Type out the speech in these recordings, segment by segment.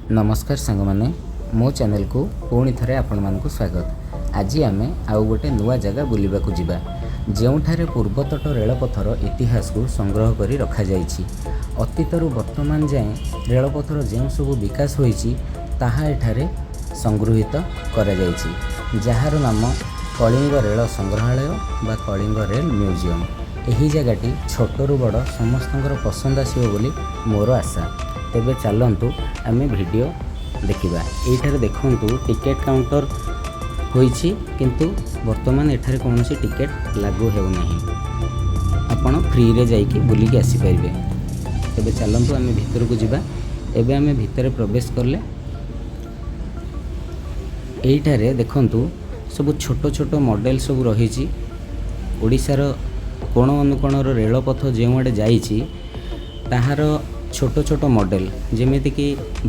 ନମସ୍କାର ସାଙ୍ଗମାନେ, ମୋ ଚ୍ୟାନେଲକୁ ପୁଣି ଥରେ ଆପଣମାନଙ୍କୁ ସ୍ୱାଗତ। ଆଜି ଆମେ ଆଉ ଗୋଟେ ନୂଆ ଜାଗା ବୁଲିବାକୁ ଯିବା, ଯେଉଁଠାରେ ପୂର୍ବତଟ ରେଳପଥର ଇତିହାସକୁ ସଂଗ୍ରହ କରି ରଖାଯାଇଛି। ଅତୀତରୁ ବର୍ତ୍ତମାନ ଯାଏଁ ରେଳପଥର ଯେଉଁ ସବୁ ବିକାଶ ହୋଇଛି, ତାହା ଏଠାରେ ସଂଗୃହୀତ କରାଯାଇଛି, ଯାହାର ନାମ କଳିଙ୍ଗ ରେଳ ସଂଗ୍ରହାଳୟ ବା କଳିଙ୍ଗ ରେଲ ମ୍ୟୁଜିୟମ୍। ଏହି ଜାଗାଟି ଛୋଟରୁ ବଡ଼ ସମସ୍ତଙ୍କର ପସନ୍ଦ ଆସିବ ବୋଲି ମୋର ଆଶା। ତେବେ ଚାଲନ୍ତୁ, ଆମେ ଭିଡ଼ିଓ ଦେଖିବା। ଏଇଠାରେ ଦେଖନ୍ତୁ, ଟିକେଟ୍ କାଉଣ୍ଟର ହୋଇଛି, କିନ୍ତୁ ବର୍ତ୍ତମାନ ଏଠାରେ କୌଣସି ଟିକେଟ୍ ଲାଗୁ ହେଉନାହିଁ। ଆପଣ ଫ୍ରିରେ ଯାଇକି ବୁଲିକି ଆସିପାରିବେ। ତେବେ ଚାଲନ୍ତୁ, ଆମେ ଭିତରକୁ ଯିବା। ଏବେ ଆମେ ଭିତରେ ପ୍ରବେଶ କଲେ। ଏଇଠାରେ ଦେଖନ୍ତୁ, ସବୁ ଛୋଟ ଛୋଟ ମଡ଼େଲ ସବୁ ରହିଛି। ଓଡ଼ିଶାର କୋଣ ଅନୁକୋଣର ରେଳପଥ ଯେଉଁଆଡ଼େ ଯାଇଛି, ତାହାର ଛୋଟ ଛୋଟ ମଡ଼େଲ, ଯେମିତିକି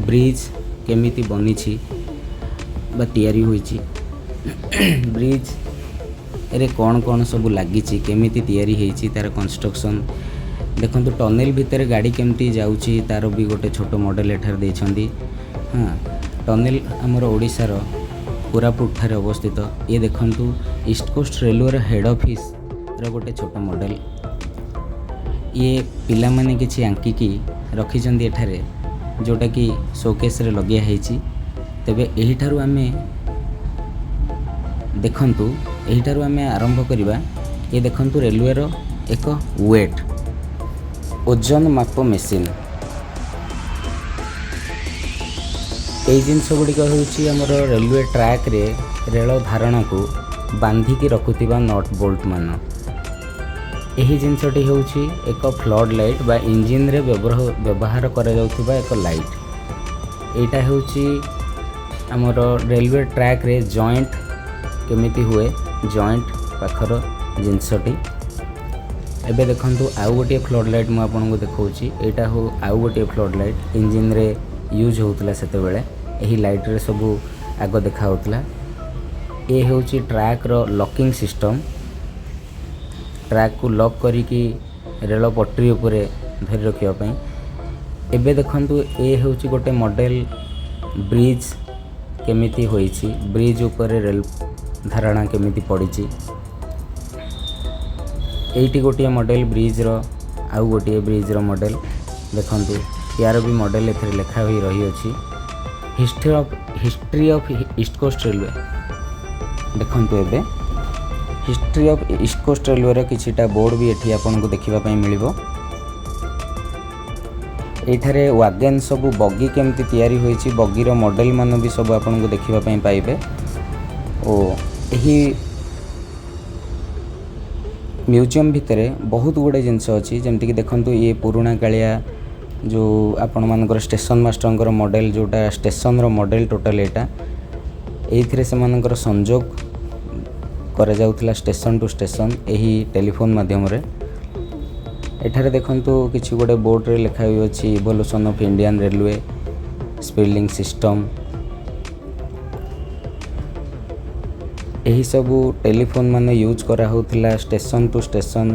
ବ୍ରିଜ୍ କେମିତି ବନିଛି ବା ତିଆରି ହୋଇଛି, ବ୍ରିଜ୍ରେ କ'ଣ କ'ଣ ସବୁ ଲାଗିଛି, କେମିତି ତିଆରି ହେଇଛି, ତା'ର କନଷ୍ଟ୍ରକ୍ସନ୍ ଦେଖନ୍ତୁ। ଟନେଲ୍ ଭିତରେ ଗାଡ଼ି କେମିତି ଯାଉଛି, ତା'ର ବି ଗୋଟେ ଛୋଟ ମଡ଼େଲ ଏଠାରେ ଦେଇଛନ୍ତି। ହଁ, ଟନେଲ୍ ଆମର ଓଡ଼ିଶାର କୋରାପୁଟ ଠାରେ ଅବସ୍ଥିତ। ଇଏ ଦେଖନ୍ତୁ, ଇଷ୍ଟ କୋଷ୍ଟ ରେଲୱେର ହେଡ଼୍ ଅଫିସର ଗୋଟେ ଛୋଟ ମଡ଼େଲ। ଇଏ ପିଲାମାନେ କିଛି ଆଙ୍କିକି ରଖିଛନ୍ତି ଏଠାରେ, ଯେଉଁଟାକି ଶୋକେସ୍ରେ ଲଗିଆ ହେଇଛି। ତେବେ ଏହିଠାରୁ ଆମେ ଦେଖନ୍ତୁ, ଏହିଠାରୁ ଆମେ ଆରମ୍ଭ କରିବା। ଏ ଦେଖନ୍ତୁ, ରେଲୱେର ଏକ ୱେଟ୍, ଓଜନ ମାପ ମେସିନ୍। ଏଇ ଜିନିଷ ଗୁଡ଼ିକ ହେଉଛି ଆମର ରେଲୱେ ଟ୍ରାକ୍ରେ ରେଳ ଧାରଣାକୁ ବାନ୍ଧିକି ରଖୁଥିବା not bolt ମାନ। ଏହି ଜିନିଷଟି ହେଉଛି ଏକ ଫ୍ଲଡ଼୍ ଲାଇଟ୍ ବା ଇଞ୍ଜିନରେ ବ୍ୟବହାର କରାଯାଉଥିବା ଏକ ଲାଇଟ୍। ଏଇଟା ହେଉଛି ଆମର ରେଲୱେ ଟ୍ରାକ୍ରେ ଜଏଣ୍ଟ କେମିତି ହୁଏ, ଜଏଣ୍ଟ ପାଖର ଜିନିଷଟି। ଏବେ ଦେଖନ୍ତୁ, ଆଉ ଗୋଟିଏ ଫ୍ଲଡ଼୍ ଲାଇଟ୍ ମୁଁ ଆପଣଙ୍କୁ ଦେଖାଉଛି। ଏଇଟା ହଉ ଆଉ ଗୋଟିଏ ଫ୍ଲଡ଼୍ ଲାଇଟ୍। ଇଞ୍ଜିନରେ ୟୁଜ୍ ହେଉଥିଲା ସେତେବେଳେ। ଏହି ଲାଇଟ୍ରେ ସବୁ ଆଗ ଦେଖା ହେଉଥିଲା। ଏ ହେଉଛି ଟ୍ରାକ୍ର ଲକିଂ ସିଷ୍ଟମ୍, ଟ୍ରାକ୍କୁ ଲକ୍ କରିକି ରେଳ ପଟରୀ ଉପରେ ଧରି ରଖିବା ପାଇଁ। ଏବେ ଦେଖନ୍ତୁ, ଏ ହେଉଛି ଗୋଟେ ମଡ଼େଲ, ବ୍ରିଜ୍ କେମିତି ହୋଇଛି, ବ୍ରିଜ୍ ଉପରେ ରେଲ ଧାରଣା କେମିତି ପଡ଼ିଛି। ଏଇଠି ଗୋଟିଏ ମଡ଼େଲ ବ୍ରିଜ୍ର, ଆଉ ଗୋଟିଏ ବ୍ରିଜ୍ର ମଡ଼େଲ ଦେଖନ୍ତୁ। ୟାର ବି ମଡ଼େଲ ଏଥିରେ ଲେଖା ହୋଇ ରହିଅଛି, History of East Coast Railway। ଦେଖନ୍ତୁ, ଏବେ ହିଷ୍ଟ୍ରି ଅଫ୍ ଇଷ୍ଟ କୋଷ୍ଟ ରେଲୱେର କିଛିଟା ବୋର୍ଡ଼ ବି ଏଠି ଆପଣଙ୍କୁ ଦେଖିବା ପାଇଁ ମିଳିବ। ଏଇଠାରେ ୱାଗେନ୍ ସବୁ, ବଗି କେମିତି ତିଆରି ହୋଇଛି, ବଗିର ମଡ଼େଲ ମାନ ବି ସବୁ ଆପଣଙ୍କୁ ଦେଖିବା ପାଇଁ ପାଇବେ। ଓ ଏହି ମ୍ୟୁଜିୟମ୍ ଭିତରେ ବହୁତ ଗୁଡ଼ିଏ ଜିନିଷ ଅଛି। ଯେମିତିକି ଦେଖନ୍ତୁ, ଇଏ ପୁରୁଣା କାଳିଆ ଯେଉଁ ଆପଣମାନଙ୍କର ଷ୍ଟେସନ୍ ମାଷ୍ଟରଙ୍କର ମଡ଼େଲ, ଯେଉଁଟା ଷ୍ଟେସନର ମଡ଼େଲ ଟୋଟାଲ୍ ଏଇଟା। ଏଇଥିରେ ସେମାନଙ୍କର ସଂଯୋଗ କରାଯାଉଥିଲା ଷ୍ଟେସନ୍ ଟୁ ଷ୍ଟେସନ୍ ଏହି ଟେଲିଫୋନ୍ ମାଧ୍ୟମରେ। ଏଠାରେ ଦେଖନ୍ତୁ, କିଛି ଗୋଟେ ବୋର୍ଡ଼ରେ ଲେଖା ହୋଇଅଛି, Evolution of Indian Railway signalling system। ଏହିସବୁ ଟେଲିଫୋନ୍ ମାନେ ୟୁଜ୍ କରାହେଉଥିଲା ଷ୍ଟେସନ୍ ଟୁ ଷ୍ଟେସନ୍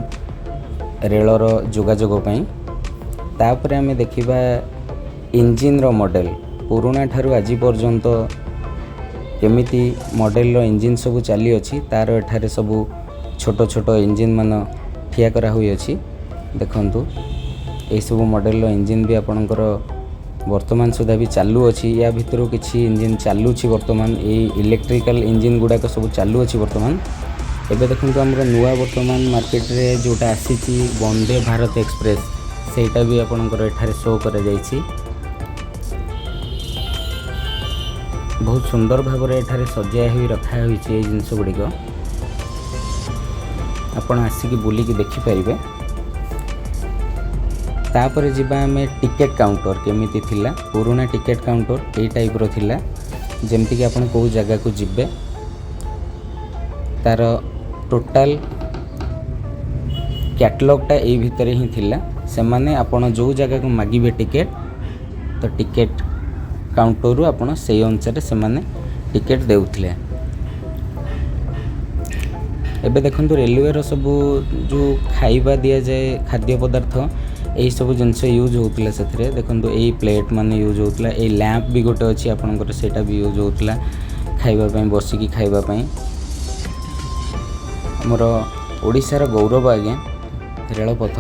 ରେଳର ଯୋଗାଯୋଗ ପାଇଁ। ତାପରେ ଆମେ ଦେଖିବା ଇଞ୍ଜିନ୍ର ମଡ଼େଲ। ପୁରୁଣା ଠାରୁ ଆଜି ପର୍ଯ୍ୟନ୍ତ କେମିତି ମଡ଼େଲର ଇଞ୍ଜିନ୍ ସବୁ ଚାଲିଅଛି, ତା'ର ଏଠାରେ ସବୁ ଛୋଟ ଛୋଟ ଇଞ୍ଜିନ୍ ମାନ ଠିଆ କରାହୋଇଅଛି। ଦେଖନ୍ତୁ, ଏହିସବୁ ମଡ଼େଲର ଇଞ୍ଜିନ୍ ବି ଆପଣଙ୍କର ବର୍ତ୍ତମାନ ସୁଦ୍ଧା ବି ଚାଲୁଅଛି। ୟା ଭିତରୁ କିଛି ଇଞ୍ଜିନ୍ ଚାଲୁଛି ବର୍ତ୍ତମାନ। ଏଇ ଇଲେକ୍ଟ୍ରିକାଲ ଇଞ୍ଜିନ୍ ଗୁଡ଼ାକ ସବୁ ଚାଲୁଅଛି ବର୍ତ୍ତମାନ। ଏବେ ଦେଖନ୍ତୁ, ଆମର ନୂଆ ବର୍ତ୍ତମାନ ମାର୍କେଟରେ ଯେଉଁଟା ଆସିଛି ବନ୍ଦେ ଭାରତ ଏକ୍ସପ୍ରେସ୍, ସେଇଟା ବି ଆପଣଙ୍କର ଏଠାରେ ଶୋ କରାଯାଇଛି। ବହୁତ ସୁନ୍ଦର ଭାବରେ ଏଠାରେ ସଜା ହୋଇ ରଖା ହୋଇଛି ଏଇ ଜିନିଷ ଗୁଡ଼ିକ। ଆପଣ ଆସିକି ବୁଲିକି ଦେଖିପାରିବେ। ତାପରେ ଯିବା ଆମେ ଟିକେଟ୍ କାଉଣ୍ଟର କେମିତି ଥିଲା। ପୁରୁଣା ଟିକେଟ୍ କାଉଣ୍ଟର ଏଇ ଟାଇପ୍ର ଥିଲା। ଯେମିତିକି ଆପଣ କେଉଁ ଜାଗାକୁ ଯିବେ, ତା'ର ଟୋଟାଲ୍ କ୍ୟାଟଲଗ୍ଟା ଏଇ ଭିତରେ ହିଁ ଥିଲା। ସେମାନେ ଆପଣ ଯେଉଁ ଜାଗାକୁ ମାଗିବେ ଟିକେଟ୍, ତ ଟିକେଟ୍ କାଉଣ୍ଟରରୁ ଆପଣ ସେଇ ଅନୁସାରେ ସେମାନେ ଟିକେଟ୍ ଦେଉଥିଲେ। ଏବେ ଦେଖନ୍ତୁ, ରେଲୱେର ସବୁ ଯେଉଁ ଖାଇବା ଦିଆଯାଏ, ଖାଦ୍ୟ ପଦାର୍ଥ, ଏଇସବୁ ଜିନିଷ ୟୁଜ୍ ହେଉଥିଲା ସେଥିରେ। ଦେଖନ୍ତୁ, ଏଇ ପ୍ଲେଟ୍ ମାନେ ୟୁଜ୍ ହେଉଥିଲା। ଏଇ ଲ୍ୟାମ୍ପ ବି ଗୋଟେ ଅଛି ଆପଣଙ୍କର, ସେଇଟା ବି ୟୁଜ୍ ହେଉଥିଲା ଖାଇବା ପାଇଁ, ବସିକି ଖାଇବା ପାଇଁ। ଆମର ଓଡ଼ିଶାର ଗୌରବ ଆଜ୍ଞା ରେଳପଥ।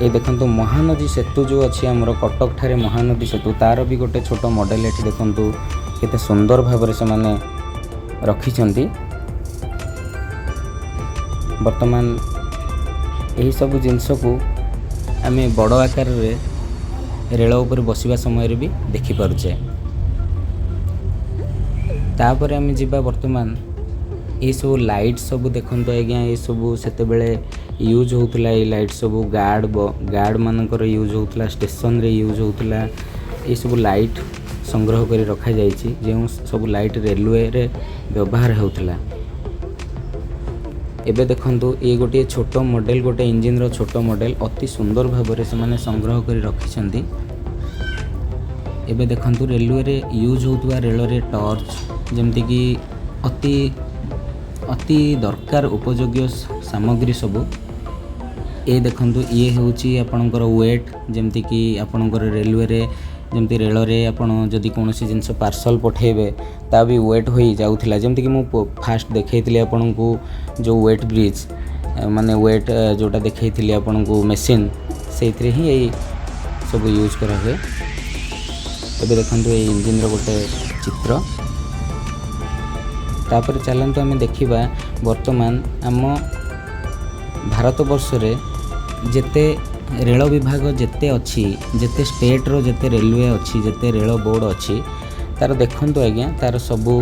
ଏଇ ଦେଖନ୍ତୁ, ମହାନଦୀ ସେତୁ ଯେଉଁ ଅଛି ଆମର କଟକ ଠାରେ ମହାନଦୀ ସେତୁ, ତାର ବି ଗୋଟେ ଛୋଟ ମଡ଼େଲ ଏଠି ଦେଖନ୍ତୁ, କେତେ ସୁନ୍ଦର ଭାବରେ ସେମାନେ ରଖିଛନ୍ତି। ବର୍ତ୍ତମାନ ଏହିସବୁ ଜିନିଷକୁ ଆମେ ବଡ଼ ଆକାରରେ ରେଳ ଉପରେ ବସିବା ସମୟରେ ବି ଦେଖିପାରୁଛେ। ତାପରେ ଆମେ ଯିବା ବର୍ତ୍ତମାନ ଏଇସବୁ ଲାଇଟ୍ ସବୁ ଦେଖନ୍ତୁ ଆଜ୍ଞା। ଏସବୁ ସେତେବେଳେ ୟୁଜ୍ ହେଉଥିଲା। ଏଇ ଲାଇଟ୍ ସବୁ ଗାର୍ଡ଼ ମାନଙ୍କର ୟୁଜ୍ ହେଉଥିଲା, ଷ୍ଟେସନରେ ୟୁଜ୍ ହେଉଥିଲା। ଏଇସବୁ ଲାଇଟ୍ ସଂଗ୍ରହ କରି ରଖାଯାଇଛି, ଯେଉଁ ସବୁ ଲାଇଟ୍ ରେଲୱେରେ ବ୍ୟବହାର ହେଉଥିଲା। ଏବେ ଦେଖନ୍ତୁ, ଇଏ ଗୋଟିଏ ଛୋଟ ମଡ଼େଲ, ଗୋଟେ ଇଞ୍ଜିନର ଛୋଟ ମଡ଼େଲ। ଅତି ସୁନ୍ଦର ଭାବରେ ସେମାନେ ସଂଗ୍ରହ କରି ରଖିଛନ୍ତି। ଏବେ ଦେଖନ୍ତୁ, ରେଲୱେରେ ୟୁଜ୍ ହେଉଥିବା ରେଳରେ ଟର୍ଚ୍ଚ, ଯେମିତିକି ଅତି ଅତି ଦରକାର ଉପଯୋଗ୍ୟ ସାମଗ୍ରୀ ସବୁ। ଏ ଦେଖନ୍ତୁ, ଇଏ ହେଉଛି ଆପଣଙ୍କର ୱେଟ୍। ଯେମିତିକି ଆପଣଙ୍କର ରେଲୱେରେ, ଯେମିତି ରେଳରେ ଆପଣ ଯଦି କୌଣସି ଜିନିଷ ପାର୍ସଲ୍ ପଠାଇବେ, ତା ବି ୱେଟ୍ ହୋଇ ଯାଉଥିଲା। ଯେମିତିକି ମୁଁ ଫାଷ୍ଟ ଦେଖେଇଥିଲି ଆପଣଙ୍କୁ ଯେଉଁ ୱେଟ୍ ବ୍ରିଜ୍, ମାନେ ୱେଟ୍ ଯେଉଁଟା ଦେଖେଇଥିଲି ଆପଣଙ୍କୁ ମେସିନ୍, ସେଇଥିରେ ହିଁ ଏଇ ସବୁ ୟୁଜ୍ କରାହୁଏ। ଏବେ ଦେଖନ୍ତୁ, ଏଇ ଇଞ୍ଜିନ୍ର ଗୋଟେ ଚିତ୍ର। ତାପରେ ଚାଲନ୍ତୁ ଆମେ ଦେଖିବା, ବର୍ତ୍ତମାନ ଆମ ଭାରତବର୍ଷରେ ଯେତେ ରେଳ ବିଭାଗ ଯେତେ ଅଛି, ଯେତେ ଷ୍ଟେଟ୍ର ଯେତେ ରେଲୱେ ଅଛି, ଯେତେ ରେଳ ବୋର୍ଡ଼ ଅଛି, ତାର ଦେଖନ୍ତୁ ଆଜ୍ଞା, ତାର ସବୁ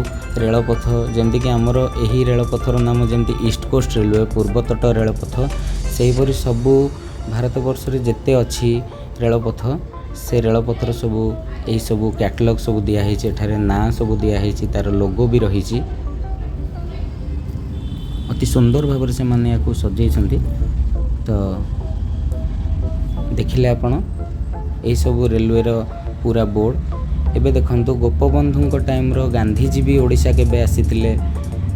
ରେଳପଥ। ଯେମିତିକି ଆମର ଏହି ରେଳପଥର ନାମ ଯେମିତି ଇଷ୍ଟ କୋଷ୍ଟ ରେଲୱେ, ପୂର୍ବତଟ ରେଳପଥ, ସେହିପରି ସବୁ ଭାରତବର୍ଷରେ ଯେତେ ଅଛି ରେଳପଥ, ସେ ରେଳପଥର ସବୁ ଏହିସବୁ କ୍ୟାଟଲଗ୍ ସବୁ ଦିଆହେଇଛି। ଏଠାରେ ନାଁ ସବୁ ଦିଆହେଇଛି, ତାର ଲୋଗୋ ବି ରହିଛି। ଅତି ସୁନ୍ଦର ଭାବରେ ସେମାନେ ଏହାକୁ ସଜେଇଛନ୍ତି। ତ ଦେଖିଲେ ଆପଣ ଏଇସବୁ ରେଲୱେର ପୁରା ବୋର୍ଡ଼। ଏବେ ଦେଖନ୍ତୁ, ଗୋପବନ୍ଧୁଙ୍କ ଟାଇମ୍ର ଗାନ୍ଧିଜୀ ବି ଓଡ଼ିଶା କେବେ ଆସିଥିଲେ,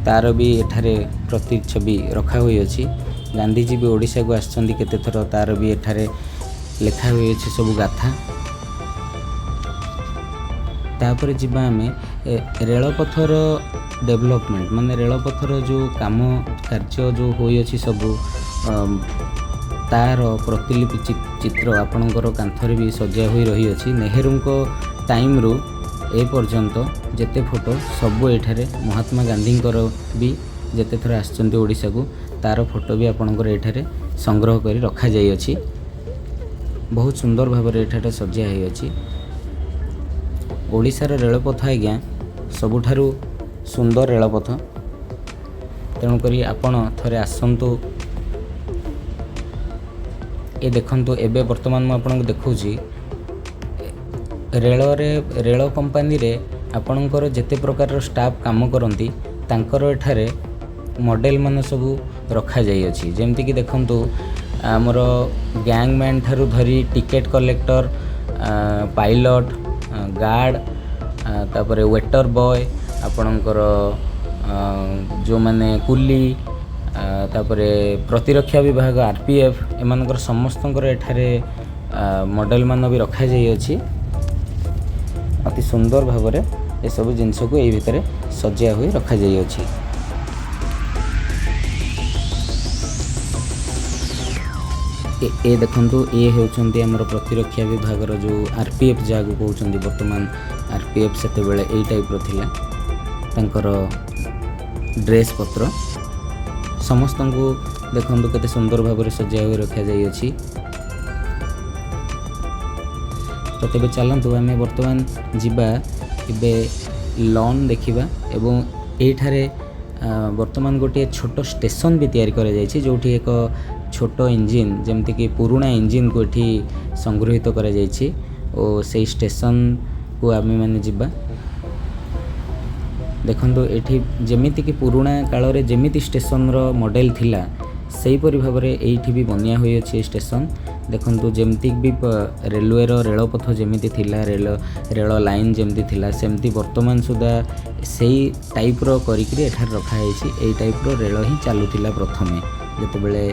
ତାର ବି ଏଠାରେ ପ୍ରତିଛବି ରଖା ହୋଇଅଛି। ଗାନ୍ଧିଜୀ ବି ଓଡ଼ିଶାକୁ ଆସିଛନ୍ତି କେତେଥର, ତାର ବି ଏଠାରେ ଲେଖା ହୋଇଅଛି ସବୁ ଗାଥା। ତାପରେ ଯିବା ଆମେ ରେଳପଥର ଡେଭଲପମେଣ୍ଟ, ମାନେ ରେଳପଥର ଯେଉଁ କାମ କାର୍ଯ୍ୟ ଯେଉଁ ହୋଇଅଛି ସବୁ, ତାର ପ୍ରତିଲିପି ଚିତ୍ର ଆପଣଙ୍କର କାନ୍ଥରେ ବି ସଜା ହୋଇ ରହିଅଛି। ନେହେରୁଙ୍କ ଟାଇମ୍ରୁ ଏ ପର୍ଯ୍ୟନ୍ତ ଯେତେ ଫଟୋ ସବୁ ଏଠାରେ, ମହାତ୍ମା ଗାନ୍ଧୀଙ୍କର ବି ଯେତେ ଥର ଆସିଛନ୍ତି ଓଡ଼ିଶାକୁ, ତାର ଫଟୋ ବି ଆପଣଙ୍କର ଏଠାରେ ସଂଗ୍ରହ କରି ରଖାଯାଇଅଛି। ବହୁତ ସୁନ୍ଦର ଭାବରେ ଏଠାରେ ସଜା ହୋଇଅଛି। ଓଡ଼ିଶାର ରେଳପଥ ଆଜ୍ଞା ସବୁଠାରୁ ସୁନ୍ଦର ରେଳପଥ। ତେଣୁକରି ଆପଣ ଥରେ ଆସନ୍ତୁ। ଏ ଦେଖନ୍ତୁ, ଏବେ ବର୍ତ୍ତମାନ ମୁଁ ଆପଣଙ୍କୁ ଦେଖାଉଛି, ରେଳରେ, ରେଳ କମ୍ପାନୀରେ ଆପଣଙ୍କର ଯେତେ ପ୍ରକାରର ଷ୍ଟାଫ୍ କାମ କରନ୍ତି, ତାଙ୍କର ଏଠାରେ ମଡ଼େଲ ମାନ ସବୁ ରଖାଯାଇଅଛି। ଯେମିତିକି ଦେଖନ୍ତୁ, ଆମର ଗ୍ୟାଙ୍ଗମ୍ୟାନ୍ ଠାରୁ ଧରି ଟିକେଟ୍ କଲେକ୍ଟର, ପାଇଲଟ୍, ଗାର୍ଡ଼, ତାପରେ ୱେଟର ବୟ, ଆପଣଙ୍କର ଯେଉଁମାନେ କୁଲି, ତାପରେ ପ୍ରତିରକ୍ଷା ବିଭାଗ, ଆର୍ ପି ଏଫ୍, ଏମାନଙ୍କର ସମସ୍ତଙ୍କର ଏଠାରେ ମଡ଼େଲ ମାନ ବି ରଖାଯାଇଅଛି। ଅତି ସୁନ୍ଦର ଭାବରେ ଏସବୁ ଜିନିଷକୁ ଏଇ ଭିତରେ ସଜା ହୋଇ ରଖାଯାଇଅଛି। ଏ ଦେଖନ୍ତୁ, ଇଏ ହେଉଛନ୍ତି ଆମର ପ୍ରତିରକ୍ଷା ବିଭାଗର ଯେଉଁ ଆର୍ ପି ଏଫ୍ ଯାହାକୁ କହୁଛନ୍ତି। ବର୍ତ୍ତମାନ ଆର୍ ପି ଏଫ୍, ସେତେବେଳେ ଏଇ ଟାଇପ୍ର ଥିଲା ତାଙ୍କର ଡ୍ରେସ୍ ପତ୍ର। ସମସ୍ତଙ୍କୁ ଦେଖନ୍ତୁ, କେତେ ସୁନ୍ଦର ଭାବରେ ସଜା ହୋଇ ରଖାଯାଇଅଛି। ତ ତେବେ ଚାଲନ୍ତୁ, ଆମେ ବର୍ତ୍ତମାନ ଯିବା ଏବେ ଲନ୍ ଦେଖିବା ଏବଂ ଏଇଠାରେ ବର୍ତ୍ତମାନ ଗୋଟିଏ ଛୋଟ ଷ୍ଟେସନ ବି ତିଆରି କରାଯାଇଛି, ଯେଉଁଠି ଏକ ଛୋଟ ଇଞ୍ଜିନ୍, ଯେମିତିକି ପୁରୁଣା ଇଞ୍ଜିନ୍କୁ ଏଠି ସଂଗୃହୀତ କରାଯାଇଛି ଓ ସେଇ ଷ୍ଟେସନକୁ ଆମେମାନେ ଯିବା। ଦେଖନ୍ତୁ, ଏଠି ଯେମିତିକି ପୁରୁଣା କାଳରେ ଯେମିତି ଷ୍ଟେସନର ମଡ଼େଲ ଥିଲା, ସେହିପରି ଭାବରେ ଏଇଠି ବି ବନିଆ ହୋଇଅଛି ଏ ଷ୍ଟେସନ। ଦେଖନ୍ତୁ, ଯେମିତି ବି ରେଲୱେର ରେଳପଥ ଯେମିତି ଥିଲା, ରେଳ ଲାଇନ୍ ଯେମିତି ଥିଲା, ସେମିତି ବର୍ତ୍ତମାନ ସୁଦ୍ଧା ସେଇ ଟାଇପ୍ର କରିକିରି ଏଠାରେ ରଖାଯାଇଛି। ଏଇ ଟାଇପ୍ର ରେଳ ହିଁ ଚାଲୁଥିଲା ପ୍ରଥମେ। ଯେତେବେଳେ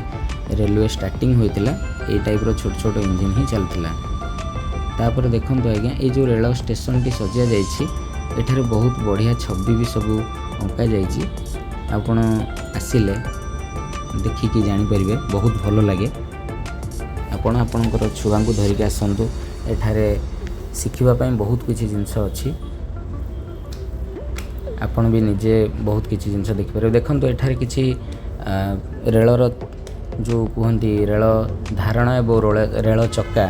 ରେଲୱେ ଷ୍ଟାର୍ଟିଂ ହୋଇଥିଲା, ଏଇ ଟାଇପ୍ର ଛୋଟ ଛୋଟ ଇଞ୍ଜିନ୍ ହିଁ ଚାଲୁଥିଲା। ତାପରେ ଦେଖନ୍ତୁ ଆଜ୍ଞା, ଏଇ ଯେଉଁ ରେଳ ଷ୍ଟେସନଟି ସଜା ଯାଇଛି, ଏଠାରେ ବହୁତ ବଢ଼ିଆ ଛବି ବି ସବୁ ଅଙ୍କା ଯାଇଛି। ଆପଣ ଆସିଲେ ଦେଖିକି ଜାଣିପାରିବେ, ବହୁତ ଭଲ ଲାଗେ। ଆପଣ ଆପଣଙ୍କର ଛୁଆଙ୍କୁ ଧରିକି ଆସନ୍ତୁ। ଏଠାରେ ଶିଖିବା ପାଇଁ ବହୁତ କିଛି ଜିନିଷ ଅଛି। ଆପଣ ବି ନିଜେ ବହୁତ କିଛି ଜିନିଷ ଦେଖିପାରିବେ। ଦେଖନ୍ତୁ, ଏଠାରେ କିଛି ରେଳର ଯେଉଁ କୁହନ୍ତି ରେଳ ଧାରଣା ଏବଂ ରେଳ ଚକା,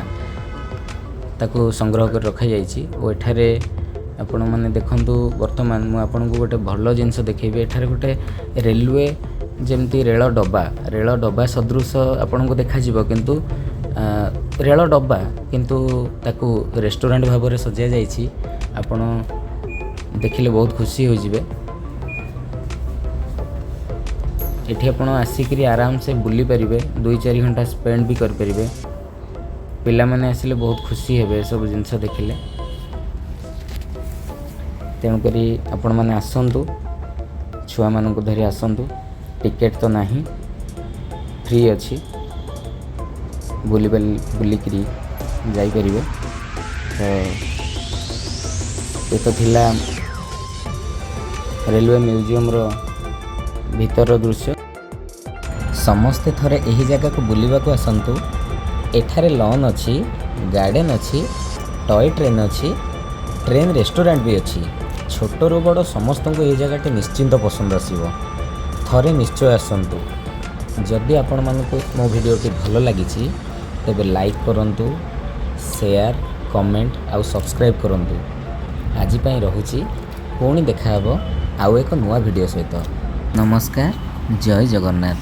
ତାକୁ ସଂଗ୍ରହ କରି ରଖାଯାଇଛି। ଓ ଏଠାରେ ଆପଣମାନେ ଦେଖନ୍ତୁ, ବର୍ତ୍ତମାନ ମୁଁ ଆପଣଙ୍କୁ ଗୋଟେ ଭଲ ଜିନିଷ ଦେଖେଇବି। ଏଠାରେ ଗୋଟେ ରେଲୱେ ଯେମିତି ରେଳ ଡବା ସଦୃଶ ଆପଣଙ୍କୁ ଦେଖାଯିବ, କିନ୍ତୁ ରେଳ ଡବା, କିନ୍ତୁ ତାକୁ ରେଷ୍ଟୁରାଣ୍ଟ ଭାବରେ ସଜାଯାଇଛି। ଆପଣ ଦେଖିଲେ ବହୁତ ଖୁସି ହୋଇଯିବେ। ଏଠି ଆପଣ ଆସିକିରି ଆରାମସେ ବୁଲି ପାରିବେ, 2-4 ଘଣ୍ଟା ସ୍ପେଣ୍ଡ ବି କରିପାରିବେ। ପିଲାମାନେ ଆସିଲେ ବହୁତ ଖୁସି ହେବେ ଏସବୁ ଜିନିଷ ଦେଖିଲେ। ତେଣୁକରି ଆପଣମାନେ ଆସନ୍ତୁ, ଛୁଆମାନଙ୍କୁ ଧରି ଆସନ୍ତୁ। ଟିକେଟ୍ ତ ନାହିଁ, ଫ୍ରି ଅଛି। ବୁଲି ବୁଲିକିରି ଯାଇପାରିବେ। ତ ଏ ତ ଥିଲା ରେଲୱେ ମ୍ୟୁଜିୟମର ଭିତରର ଦୃଶ୍ୟ। ସମସ୍ତେ ଥରେ ଏହି ଜାଗାକୁ ବୁଲିବାକୁ ଆସନ୍ତୁ। ଏଠାରେ ଲନ୍ ଅଛି, ଗାର୍ଡ଼େନ୍ ଅଛି, ଟୟ ଟ୍ରେନ୍ ଅଛି, ଟ୍ରେନ୍ ରେଷ୍ଟୁରାଣ୍ଟ ବି ଅଛି। ଛୋଟରୁ ବଡ଼ ସମସ୍ତଙ୍କୁ ଏହି ଜାଗାଟି ନିଶ୍ଚିନ୍ତ ପସନ୍ଦ ଆସିବ। ଥରେ ନିଶ୍ଚୟ ଆସନ୍ତୁ। ଯଦି ଆପଣମାନଙ୍କୁ ମୋ ଭିଡ଼ିଓଟି ଭଲ ଲାଗିଛି, ତେବେ ଲାଇକ୍ କରନ୍ତୁ, ସେୟାର, କମେଣ୍ଟ ଆଉ ସବସ୍କ୍ରାଇବ୍ କରନ୍ତୁ। ଆଜି ପାଇଁ ରହୁଛି। ପୁଣି ଦେଖାହେବ ଆଉ ଏକ ନୂଆ ଭିଡ଼ିଓ ସହିତ। ନମସ୍କାର, ଜୟ ଜଗନ୍ନାଥ।